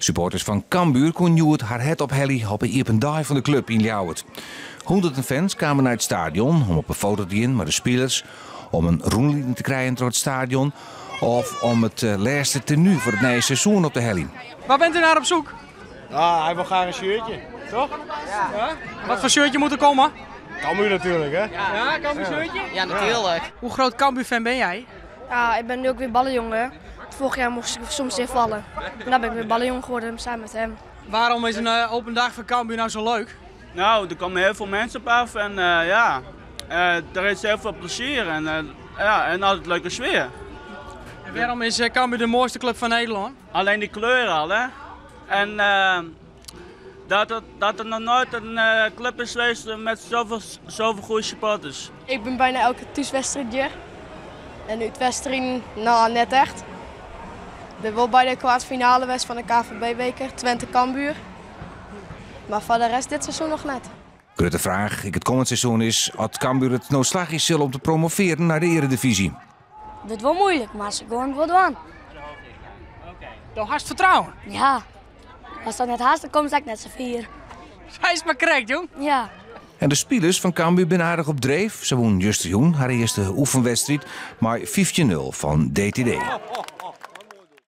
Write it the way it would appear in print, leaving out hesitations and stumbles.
Supporters fan Cambuur koene hjoed har hert ophelje op 'e iepen dei fan de klup yn Ljouwert. Hûnderten fans kamen nei it stadion om op 'e foto te gean mei de spilers, om in rûnlieding te krijen troch it stadion of om it lêste tenu foar it nije seizoen op te heljen. Waar bent u naar op zoek? Ah, hij wil graag een shirtje, toch? Ja. Wat voor shirtje moet er komen? Cambuur natuurlijk, hè? Ja, Cambuur shirtje? Ja, natuurlijk. Hoe groot Cambuur-fan ben jij? Ja, ik ben nu ook weer ballenjongen. Vorig jaar mocht ik soms invallen. En dan ben ik weer ballenjong geworden samen met hem. Waarom is een open dag van Cambuur nou zo leuk? Nou, er komen heel veel mensen op af en ja, er is heel veel plezier en, ja, en altijd leuke sfeer. En waarom is Cambuur de mooiste club van Nederland? Alleen die kleuren al, hè. En dat er nog nooit een club is geweest met zoveel goede supporters. Ik ben bijna elke thuiswedstrijd hier. En nu het wedstrijd, nou net echt. Ik ben wel bij de kwartfinale west van de KNVB-beker, Twente Cambuur. Maar voor de rest dit seizoen nog net. Grutte fraach ek it kommend seizoen is oft Cambuur it no slagje sil om te promovearjen nei de earedivyzje. Het wordt wel moeilijk, maar ze gewoon wel doen. Do hast fertrouwen? Ja. Als dat net haast, dan komen ze net zo vier. Hij is maar correct, jong. Ja. En de spilers fan Cambuur binne aardich op dreef. Se wûnen justerjûn har earste oefenwedstriid mei 15-0 fan DTD.